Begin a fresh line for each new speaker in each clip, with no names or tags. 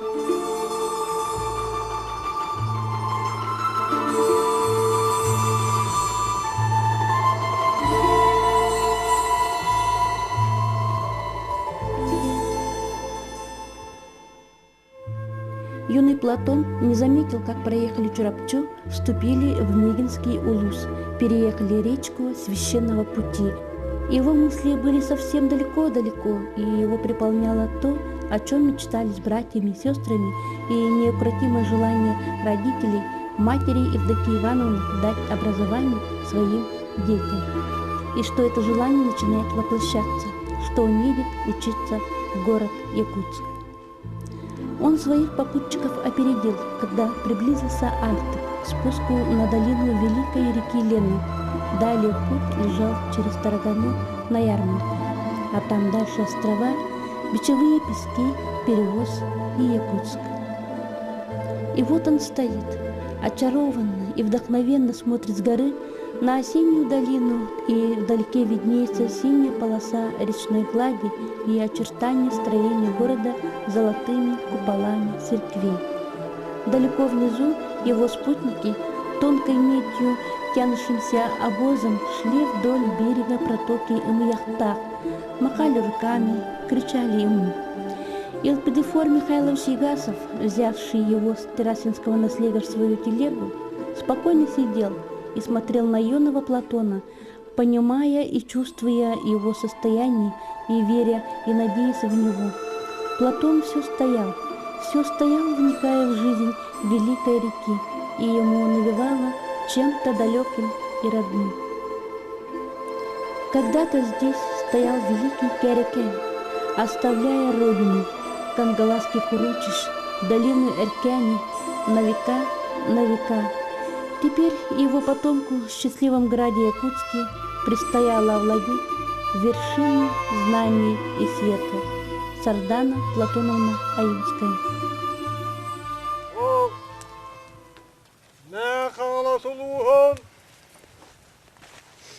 Юный Платон не заметил, как проехали Чурапчу, вступили в Мегинский улус, переехали речку священного пути. Его мысли были совсем далеко-далеко, и его приполняло то, о чем мечтали с братьями и сестрами, и неукротимое желание родителей, матери Евдокии Ивановны дать образование своим детям. И что это желание начинает воплощаться, что он едет учиться в город Якутск. Он своих попутчиков опередил, когда приблизился Арт к спуску на долину великой реки Лены. Далее путь лежал через Тарагану на Ярманку, а там дальше острова, бичевые пески, Перевоз и Якутск. И вот он стоит, очарованно и вдохновенно смотрит с горы на осеннюю долину, и вдалеке виднеется синяя полоса речной глади и очертания строения города золотыми куполами церквей. Далеко внизу его спутники тонкой нитью, тянущимся обозом, шли вдоль берега протоки Имяхтах, махали руками, кричали ему. Елпидифор Михайлович Егасов, взявший его с террасинского наслега в свою телегу, спокойно сидел и смотрел на юного Платона, понимая и чувствуя его состояние, и веря и надеясь в него. Платон все стоял, все стоял, вникая в жизнь великой реки, и ему навевало чем-то далеким и родным. Когда-то здесь стоял великий Керекен, оставляя родину, Кангаласских урочищ, долину Эркяни, на века, на века. Теперь его потомку в счастливом граде Якутске предстояло овладеть вершиной знаний и света. Сардана Платоновна Аюнская.
Мэҥэ Хаҥалас улууһун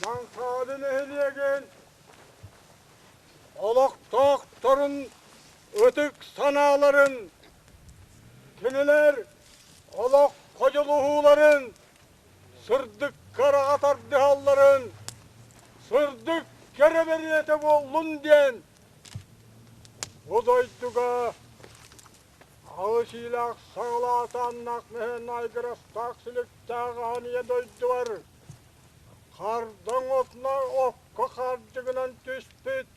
Дьаҥхаады нэһилиэгин олохтоохторун ытык санааларын, кинилэр олох ходьулуһууларын, сырдыкка ыраҕа тардыһалларын, сырдык кэрэ бэриэтэ буоллун диэн бу дойдуга Алыс иилээх саҕалаатааннаах мэһэн айгырастаах силиктээх аан ийэ дойдубар хардаҥ отуна окко хардьыгынан түспүт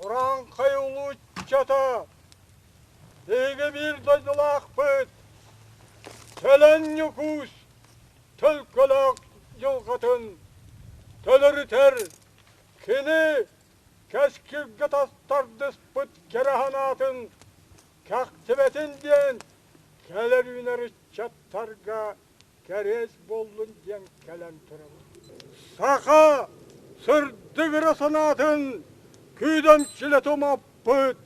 урааҥхай улууччата биһиги биир дойдулаахпыт Төлөн Ньукуус төлкөлөөх дьылҕатын төлөрүтэр кини кэскилгэ тастардыспыт кэрэ санаатын кэхтибэтин диэн кэлэр үүнэр ыччаттарга кэриэс буоллун диэн кэлэн турабыт. Саха сырдык ыра санаатын күүдэҥчилэ тумаппыт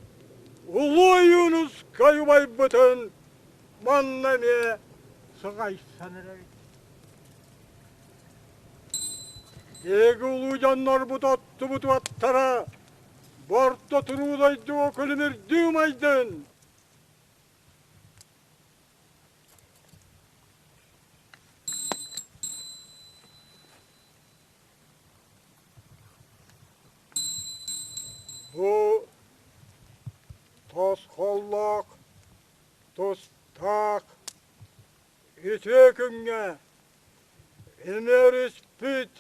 Улуу Юнускай убайбытын манна эмиэ сыҕайсан эрэбит. Биһиги улуу дьоннорбут оттубут уоттара Борто туруу дойдуга күлүмүрдүү умайдын! Бу тосхоллоох, тустаах үтүө күҥҥэ имэрүспүт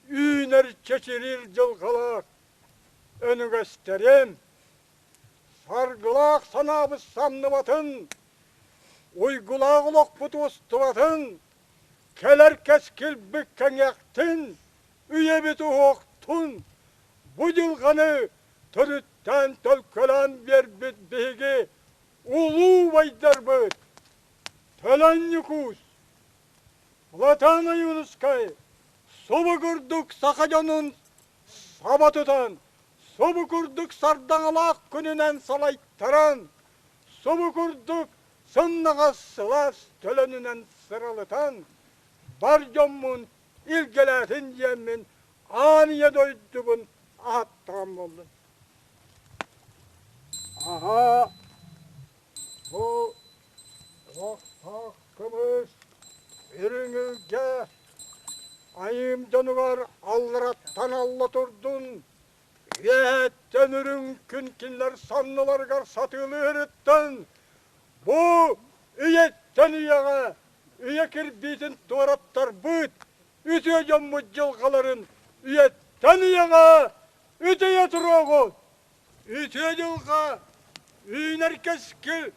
үүнэр чэчириир дьылҕалаах өнүгэстэрим, саргылаах санаабыт самныбатын, уйгулаах олохпут устубатын, кэлэр кэскилбит кэҥиэхтин, үйэбит уһуохтун, бу дьылҕаны төрүттээн төлкөлөөн биэрбит биһиги улуу убайдарбыт Төлөн Ньукуус, Платон Ойуунускай субу курдук саха дьонун саба тутан, субу курдук сардаҥалаах күнүнэн салайтаран, субу курдук сымнаҕас сылаас төлөнүнэн сыралытан, бар дьоммун илгэлээтин диэммин аан ийэ дойдубун ааттаан буоллум. Аһаа. Айыым дьонугар аллараттан алла турдун, үөһэттэн үрүҥ күн кинилэр санныларыгар сатыылыырыттан, бу үйэттэн үйэҕэ үйэ кирбиитин туораттарбыт үтүө дьоммут дьылҕаларын үйэттэн үйэҕэ үтүйэ туруоҕун! Үтүө дьылҕа үүнэр кэскил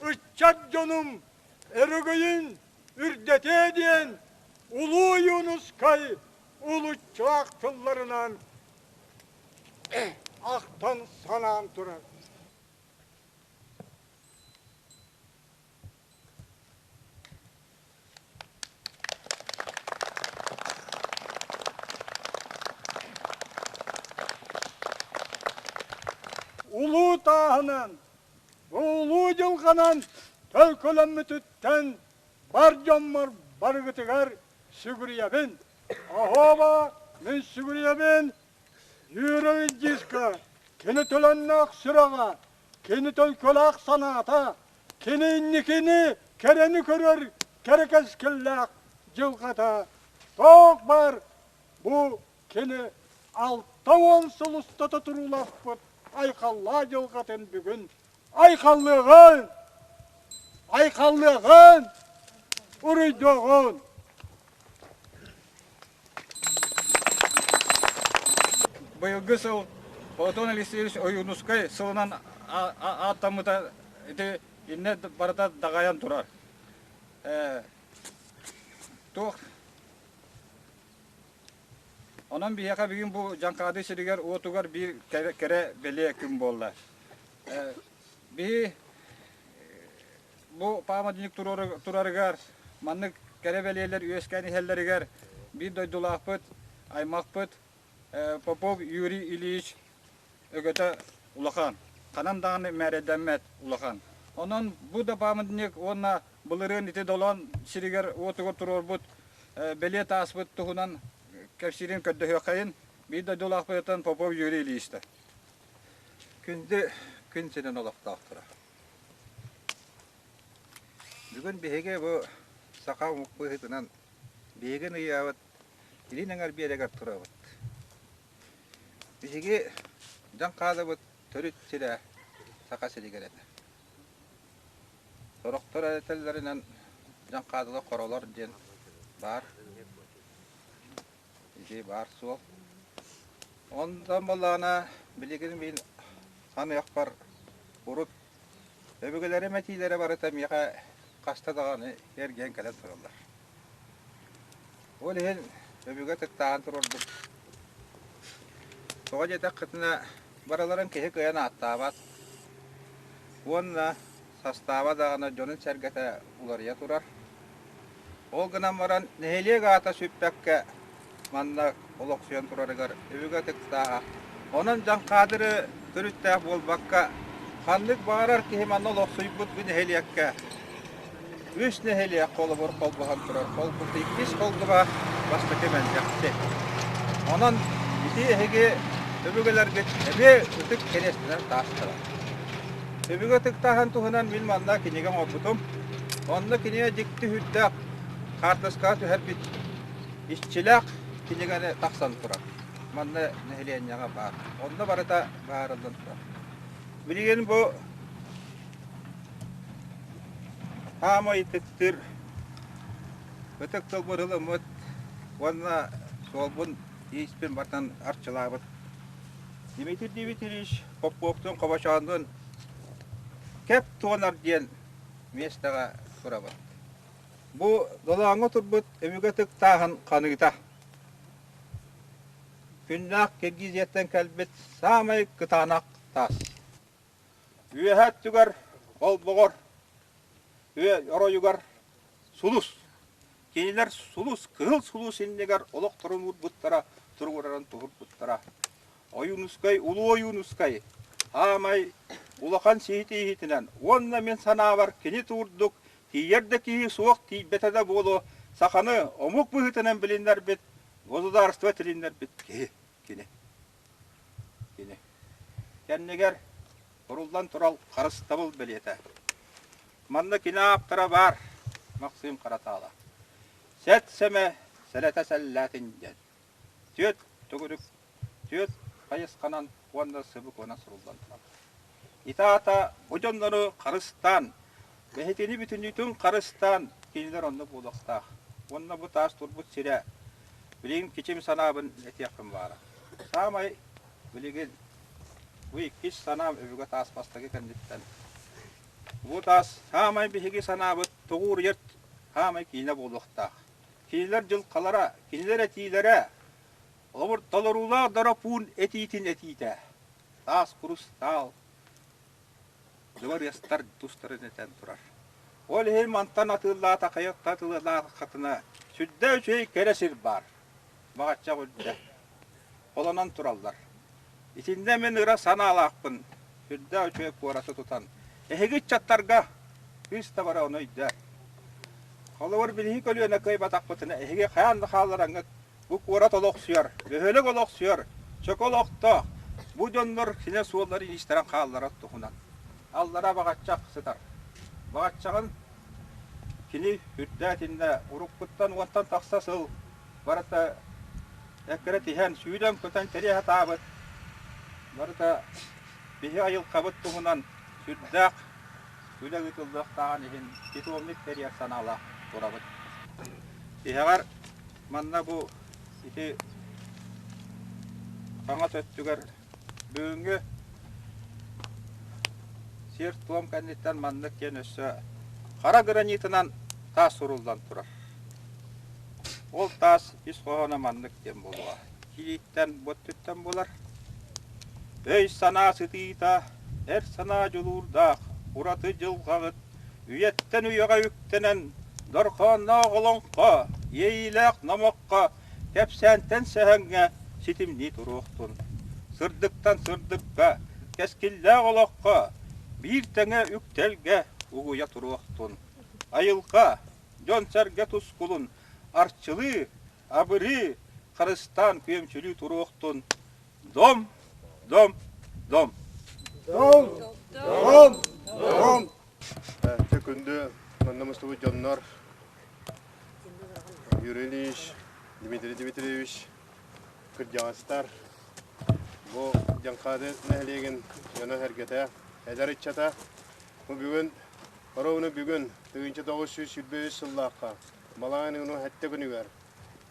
ыччат дьонум өрөгөйүн үрдэтиэ диэн Улуу Ойуунускай улуччаах тылларынан ахтан санаан турар. Улуу тааһынан, улуу дьылҕанан төлкөлөммүтүттэн бар дьоммор барыгытыгар сүгүрүйэбин. Оһуоба мин сүгүрүйэбин Юра Илдьиска кини төлөннөөх сүрэҕэ, кини төлкөлөөх санаата, кини инникини кэрэни көрөр кэрэ кэскиллээх дьылҕата туох баар бу кини 60 сыл устата турууласпыт айхаллаа дьылҕатын бүгүн айхаллыаҕын! Айхаллыаҕын! Уруйдуоҕун!
Быйылгы сыл Платон Алексеевич Ойуунускай сылынан ааттаммыта ити иннэ барыта даҕайан турар. Туох Онон биһиэхэ бүгүн бу Дьаҥхаады сиригэр уотугар биир кэрэ бэлиэ күн буолла. Биһи бу пааматынньык турарыгар маннык кэрэ бэлиэлэр үөскээн иһэллэригэр биир дойдулаахпыт, аймахпыт Попов Юрий Ильич өгөтө улахан. Ханан даҕаны мээрэйдэммэт улахан. Онон бу да пааматынньык уонна былырыын ити Долоон сиригэр уотугар туруорбут бэлиэ тааспыт туһунан кэпсиирин көрдөһүөххэйин биир дойдулаахпытыттан Попов Юрий Ильичтэ.
Күндү күн сирин олохтоохторо. Бүгүн биһиги бу саха омук быһыытынан биһигин ыйаабыт илин эҥэр биэрэгэр турабыт. Биһиги дьон хаалыбыт төрүт сирэ Саха сиригэр этэ. Сорохтор этэллэринэн дьон хаадыла хоролор диэн баар. Ити баар суол. Онтон буоллаҕына билигин мин саныахпар урут өбүгэлэрим этиилэрэ барыта миэхэ хаста даҕаны эргийэн кэлэн тураллар. Ол иһин өбүгэ ытыктаан турарбыт. Тоҕо диэтэххитинэ, барыларын киһи кыайан ааттаабат уонна састааба даҕаны дьонун-сэргэтэ уларыйа турар. Ол гынан баран нэһилиэк аата сүппэккэ манна олохсуйан турарыгар өбүгэ ытыктааҕа. Онон Дьаҥхаадыры төрүттээх буолбакка, ханнык баҕарар киһи манна олохсуйбут бу нэһилиэккэ үс нэһилиэк холобур холбоһон турар. Холбута иккис холбуга бастакы мэлдьэхти. Онон ити эһиги өбүгэлэргит эмиэ ытык кэриэстэнэр таастара. Өбүгэ ытыктааһын туһунан мин манна кинигэ оҥорбутум. Онно кинигэ дьикти үрдээх хаартыскаҕа түһэрбит иччилээх кинигэни тахсан турар. Манна нэһилиэнньэҕэ баар. Онно барыта баарыллан турар. Билигин бу хаамай ытыктыыр ытык тылбын ылыммыт уонна суолбун ииспин барытын арчылаабыт Дмитрий Дмитриевич Поповтуун Хобочооннуун Кэп Туонар диэн миэстэҕэ турабыт. Бу долооҥҥо турбут өбүгэ ытыктааһын ханыыта. Күннээх Киргизияттан кэлбит саамай кытаанах таас. Үөһэ өттүгэр олбоҕор, оройугар сулус. Кинилэр сулус, кыһыл сулус иннигэр олохторун уурбуттара, туругурарын туһурбуттара. Ойуунускай, Улуу Ойуунускай, аамай улахан сиһитииһитинэн уонна мин санаабар кини туурдук тиийэр да киһи суох тиийбэтэ да буолуо, саханы омук быһыытынан билиннэрбит, государство тилиннэрбит киһи кини. Кини. Кэннигэр уруллан турал харыстабыл бэлиэтэ. Манна кини ааптара баар Максим Харатаала. Сэт-сэмэ, сэлэтэ сэллээтин диэн. Түөрт төгүрүк түөрт хайысханан уонна сыбык уонан суруллан турар. Ити аата бу дьоннору харыстаан, бэһитини бүтүннүүтүн харыстаан кинилэр онно буолуохтаах. Уонна бу таас турбут сирэ билигин кичим санаабын этиэхпин баара. Саамай билигин бу иккис санаам өбүгэ таас бастакы кэнниттэн. Бу таас саамай биһиги санаабыт тоҕууруйар саамай киинэ буолуохтаах. Кинилэр дьылҕалара, кинилэр этиилэрэ Холобур, толоруулаах доропуун этиитин этиитэ, таас курустаал, дыбарыастар тустарын этэн турар. Ол иһин мантан атыылаата хайыахха атыылаатаххытына сүрдээх үчүгэй кэрэ сир баар. Баҕаччах үрдэ. Холонон тураллар. Итиннэ мин ыра санаалаахпын сүрдээх үчүгэй куораты тутан. Эһиги ыччаттарга кыыс да бара ону өйдөөр. Холобур, биһиги көлүөнэ кыайбатахпытына эһиги хайаан да хааллараҥҥыт Бу куорат олохсуйар, бөһүөлэк олохсуйар, чөкө олохтоох. Бу дьоннор кини суолларын иистэрэн хаалларар туһунан. Аллара баҕаччах сытар. Баҕаччаҕын кини үрдээтиннэ уруккуттан уонтан тахса сыл барыта эккирэтиһэн, сүүрэн-көтөн тэрийэ сатаабыт. Барыта биһи айылҕабыт туһунан сүрдээх үлэ ыытыллыахтааҕын иһин питомник тэрийэр санаалаах турабыт. Тиһэҕэр Манна бу ити хаҥас өттүгэр бүгүҥҥү сиэр-туом кэнниттэн маннык диэн өссө хара гранитынан таас суруллан турар. Ол таас ис хоһооно маннык диэн буолуоҕа. Кирииттэн бу өттүттэн буолар. Өй-санаа сытыыта, эр санаа дьулуурдаах, ураты дьылҕаҕыт Үйэттэн үйэҕэ үктэнэн, дорҕоонноох олоҥхо, иэйиилээх номоххо, кэпсээнтэн сэһэҥҥэ ситимнии туруохтун. Сырдыктан сырдыкка, кэскиллээх олоххо, биир тэҥэ үктэлгэ угуйа туруохтун. Айылҕа, дьон-сэргэ тускулун арчылыы, абырыы, харыстаан күөмчүлүү туруохтун. Дом, дом, дом.
Дом, дом, дом.
Дьэ күндү манна мустубут дьоннор Юрий Ильич, Дмитрий Дмитриевич, кырдьаҕастар, бу Дьаҥхаады нэһилиэгин дьоно-сэргэтэ, эдэр ыччата бу бүгүн оруобуна бүгүн 1923 сыллаахха балаҕан ыйын сэттэ күнүгэр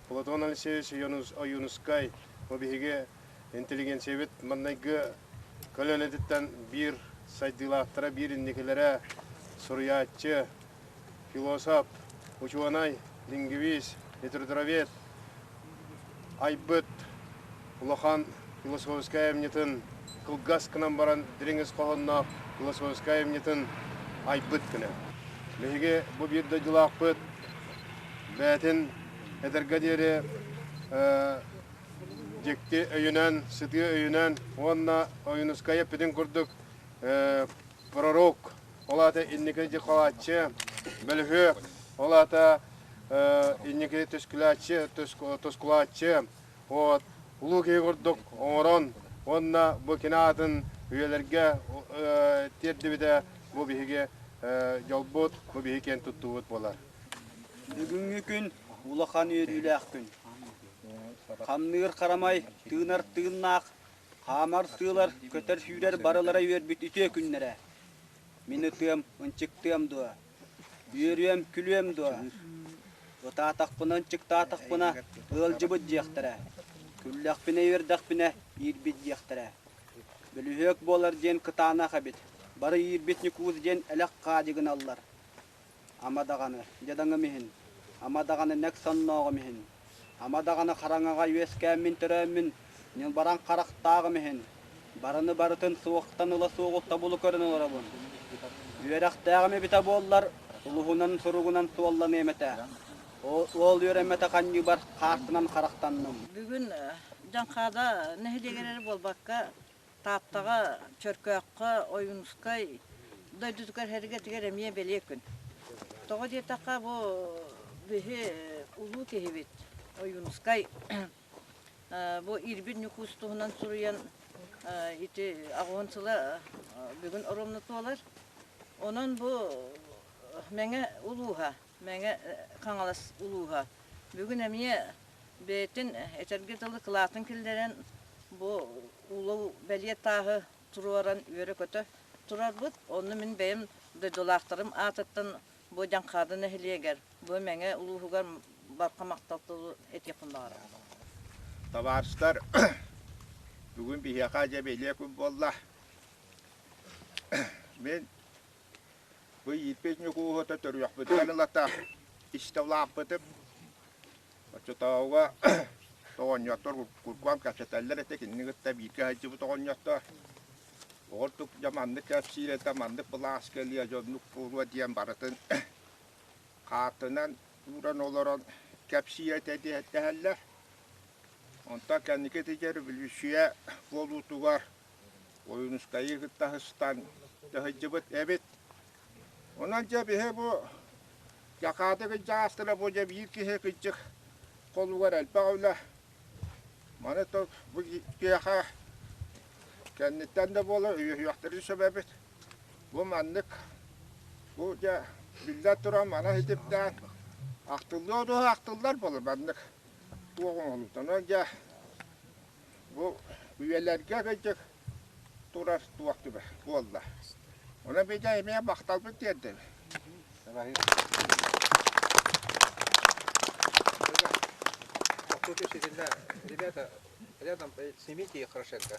Платон Алексеевич Ойуунускай бу биһиги интеллигенциябит маҥнайгы көлүөнэтиттэн биир сайдыылаахтара, биир инникилэрэ суруйааччы, философ, учуонай, лингвист, литературовед айбыт улахан философскай айымньытын кылгас гынан баран дириҥ ис хоһоонноох философскай айымньытын айбыт күнэ. Биһиги бу биир дойдулаахпыт бэйэтин этэргэ диэри дьикти өйүнэн, сытыы өйүнэн уонна Ойуунускай эппитин курдук пророк, ол аата инники дьыхалааччы, бөлүһүөк, ол аата инники түскүлээччи, тускулааччы, вот, улуу киһи курдук оҥорон уонна бу кини аатын үйэлэргэ тиэрдибитэ бу биһиги дьолбут, бу биһиги киэн туттуубут буолар.
Бүгүҥҥү күн улахан үөрүүлээх күн. Хамныыр харамай, тыынар тыыннаах, хаамар сыылар, көтөр-сүүрэр барылара үөрбүт үтүө күннэрэ. Мин ытыам, ынчыктыам дуо? Үөрүөм, күлүөм дуо? Ытаатахпына, ынчыктаатахпына ыалдьыбыт диэхтэрэ. Күллэхпинэ, үөрдэхпинэ иирбит диэхтэрэ. Бөлүһүөк буолар диэн кытаанах эбит. Бары иирбит Ньукуус диэн элэх хаадьы гыналлар. Ама даҕаны, дьадаҥым иһин, ама даҕаны нэк соннооҕум иһин, ама даҕаны хараҥаҕа үөскээммин төрөөммүн, ньылбараҥ харахтааҕым иһин, барыны барытын суохтан ыла суоҕу тобулу көрөн олоробун. Үөрэхтээҕим эбитэ буоллар, сулуһунан суругунан суолланыам этэ. Ол үөрэммэтэх анньыыбар хаартынан харахтанным.
Бүгүн Дьаҥхаада нэһилиэгэр эрэ буолбакка, Тааттаҕа, Чөркөөххө, Ойуунускай дойдутугар эргэтигэр эмиэ бэлиэ күн. Тоҕо диэтэххэ, бу биһи улуу киһибит Ойуунускай бу Ирбит Ньукуус туһунан суруйан ити аҕыһын сыла бүгүн оруобуна туолар. Онон бу Мэҥэ улууһа, Мэҥэ Хаҥалас улууһа. Бүгүн эмиэ бэйэтин этэргэ дылы кылаатын киллэрэн бу улуу бэлиэ тааһы туруоран үөрэ-көтө турарбыт. Онно мин бэйэм дойдулаахтарым аатыттан бу Дьаҥхаады нэһилиэгэр, бу Мэҥэ улууһугар барҕа махтал тылы этиэхпин баҕарабын.
Табаарыстар, бүгүн биһиэхэ дьэ бэлиэ күн буолла. Мин бу ииппит Ньукууһута төрүөхпүттэн ылата истэ улааппытым. Оччотооҕуга оҕонньоттор куркуам кэпсэтэллэр этэ, кинини кытта бииргэ сылдьыбыт оҕонньоттор. Оҕордук дьэ маннык кэпсиир этэ, маннык былаас кэлиэ, дьоннук буолуо диэн барытын хаартынан ууран олорон кэпсиир этэ диэтэһэллэр. Онтон кэнники ити революция буолуутугар Ойуунускайы кытта сыстан сылдьыбыт эбит. Онон дьэ биһи бу Дьакааты кырдьаҕастара бу дьэ биир киһи кырдьык холугар элбэх үлэ. Маны бу киһиэхэ кэнниттэн да буолар өйөһүөхтэрин сөп эбит. Бу маннык бу дьэ биллэн туран мана ситимнээн ахтыллыа дуо ахтыллар буолар маннык туох оҥоһуллубут. Онон дьэ Бу үйэлэргэ кырдьык турар туох түбэ буолла. Онон биһиги эмиэ махталбын тиэрдэбин.
Ребята, рядом снимите их хорошенько.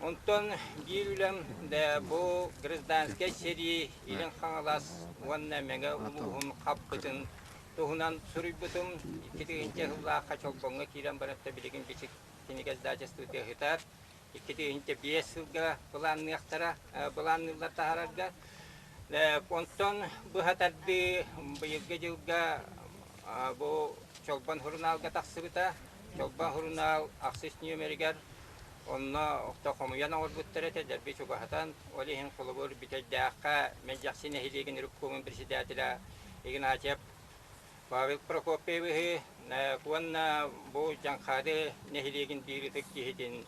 Онтон биир үлэм бу гражданскай сэрии Илин Хаҥалас уонна Мэҥэ улууһун хаппытын туһунан суруйбутум. 2000 сыллаахха Чолбоҥҥо киирэн баран билигин Бичик кинигэ издательствота ыһытар. 2005 сылга былаанныахтара, былаанныыллар таһаарарга. Онтон быһа тардыы быйылгы дьылга бу Чолбон сурунаалга тахсыбыта. Чолбон сурунаал ахсыс нүөмэригэр онно хомуйан оҥорбуттар этэ, дэлби чугаһатан. Ол иһин холобур Бүтэйдээххэ Мэлдьэхси нэһилиэгин ревкомун председателэ Игнатьев Павел Прокопьевиһы уонна бу Дьаҥхаады нэһилиэгин биир ытык киһитин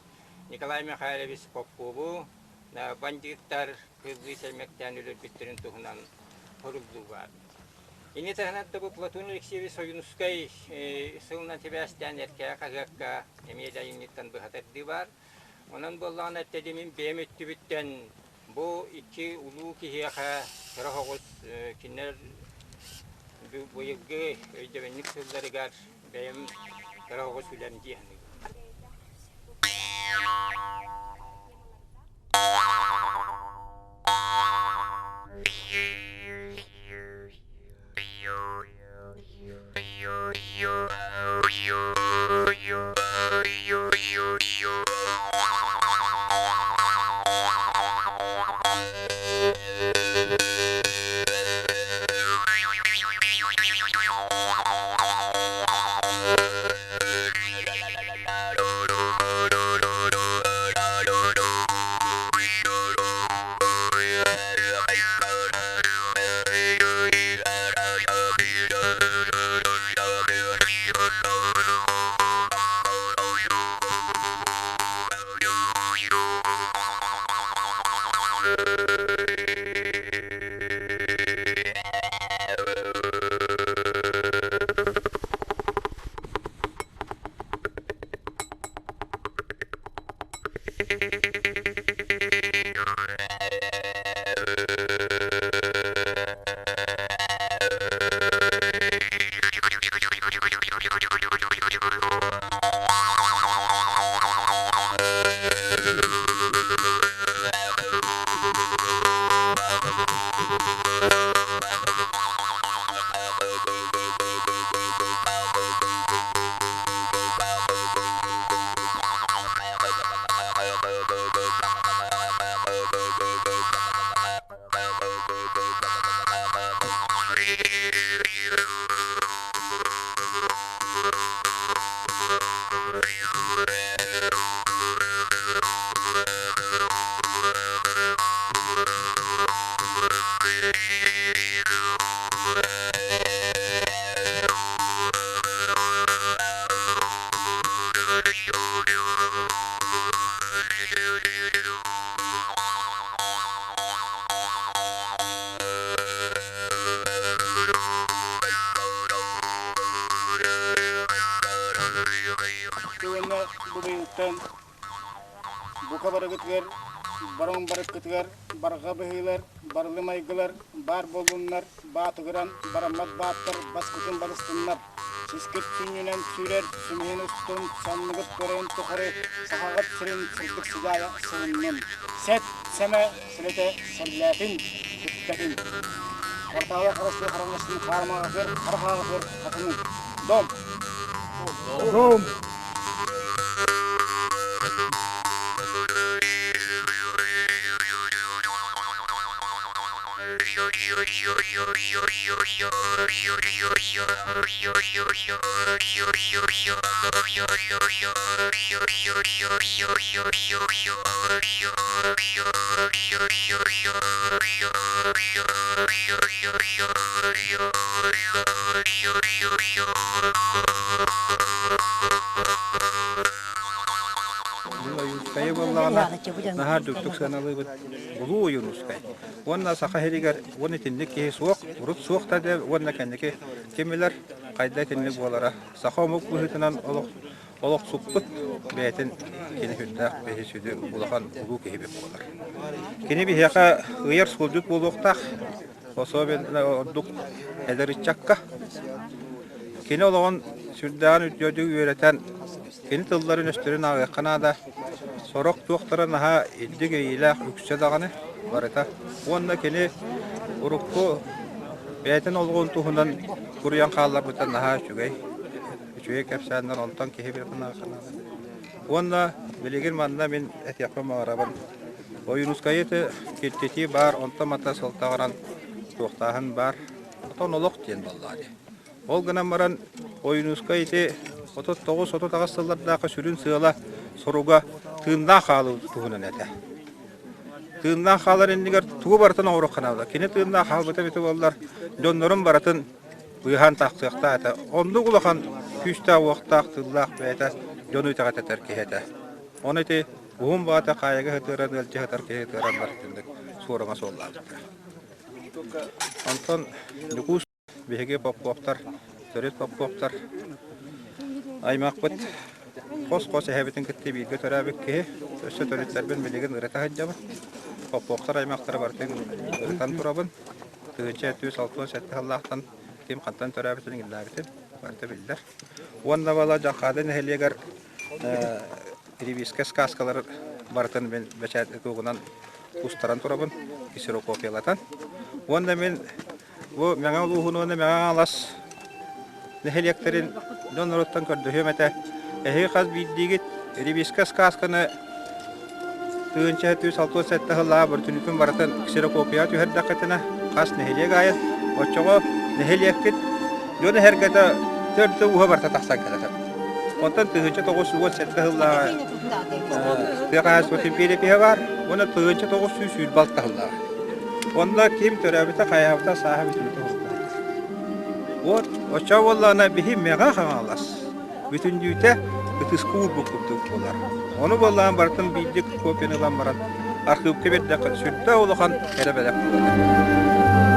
Николай Михайлович Попову бандьыыттар кыыллыы сэлмэктээн өлөрбүттэрин туһунан хоруйдуу баар. Ини таһынан да бу Платон Алексеевич Ойуунускай сылынан сибээстээн Эркээ хаһыакка эмиэ да айымньыттан быһа тардыы баар. Онон буоллаҕына эттэдим бэйэм өттүбүттэн Бу икки улуу киһиэхэ кыра соҕус кинилэр быйылгы өйдөбүнньүк сылларыгар бэйэм кыра оҕус үлэм дии саныыбын.
аатыттан бука барыгытыгар, барон барыккытыгар барҕа быһыылар, барылы майгылар баар буоллуннар, баатыгыран бараммат бааттар баскытын барыстыннар. Сискит сүнньүнэн сүүрэр сүмэһин устун санныгыт көрөн тухары сахаҕыт сирин сырдык сыдьаайа сылыннын. Сэт сэмэ силэтэ сэллээтин, бүппэтин. Квартала харыстыы хараҥасын хаармаҕатыгар хара хааҕытыгар хатынын. Дом! Дом!
Ойуунускайы буоллаҕына наһаа үрдүктүк сыаналыыбыт. Улуу Ойуунускай. Уонна Саха сиригэр уон итинник киһи суох, урут суох да диэн уонна кэнники ким билэр хайда итинник буолара. Саха омук быһыытынан олох олохсуппут бэйэтин кини сүрдээх биһи сүдү улахан улуу киһибит буолар. Кини биһиэхэ ыйар суолдьут буолуохтаах, особенно ордук эдэр ыччакка. Кини олоҕун сүрдээҕин үрдүөдүк үөрэтэн, кини тылларын-өстөрүн ааҕыахха наада. Сорох туохтара наһаа илдик эйиилээх үксэ даҕаны барыта. Уонна кини урукку бэйэтин олоҕун туһунан суруйан хаалларбыта наһаа үчүгэй. Үчүгэй кэпсээннэр онтон киһи билэн наада. Уонна билигин манна мин этиэхпин баҕарабын. Ойуунускайы киртитии баар, онтон мата сылтаҕыран туохтааһын баар. Отон олох диэн буоллаҕа дии. Ол гынан баран Ойуунускай ити 39-38 сыллардаахха сүрүн сыала, соруга тыыннаах хаалыы туһунан этэ. Тыыннаах хаалар иннигэр тугу барытын оҥоруохха наада. Кини тыыннаах хаалбыта эбитэ буоллар, дьоннорун барытын быыһаан тахсыахтаах этэ. Оннук улахан күүстээх-уохтаах, тыллаах бэйэтэ дьону итэҕэтэтэр киһи этэ. Ону ити уһун баҕата хаайыга сытыаран ыалдьа сытар киһи ытыаран барытыннык суорума суоллаабыттара. Онтон Ньукуус биһиги Попповтар, төрүт Попповтар аймахпыт хос-хос эһэбитин кытта бииргэ төрөөбүт киһи, өссө төрүттэрбин билигин ырыта сылдьабын. Попповтар аймахтара барытын ырытан турабын. 1167 сыллаахтан ким хантан төрөөбүтүн иҥиллээбитин барыта биллэр. Уонна бала Дьаҥхаады нэһилиэгэр ревизскэй сказкалары барытын мин бэчээт тугунан устаран турабын, ксерокопиялатан. Уонна мин бу Мэҥэ улууһун уонна Мэҥэ Хаҥалас нэһилиэктэрин дьонноруттан көрдөһүөм этэ. Эһиги хас биирдиигит ревизскэй сказканы 1167 сыллааҕы бүртүнүкүн барытын ксерокопияҕа түһэрдэххитинэ, хас нэһилиэк аайы оччоҕо нэһилиэккит дьон эһэргэтэ төрдө ууһа барыта тахсан кэлэр. Онтон 1917 сыллааҕы тыа хаһаайыстыбатын перепиһэ баар уонна 1926 сыллааҕы. Онно ким төрөөбүтэ, хайаабыта, сааһа бүтүнүтэ уһуллар. Вот оччоҕо буоллаҕына биһи Мэҕэ Хаҥалас бүтүннүүтэ ытыска уурбут курдук буолар. Ону буоллаҕын барытын биирдик копияны ылан баран архыыпка биэрдэххэ сүрдээх улахан кэрэ бэлэх буолар.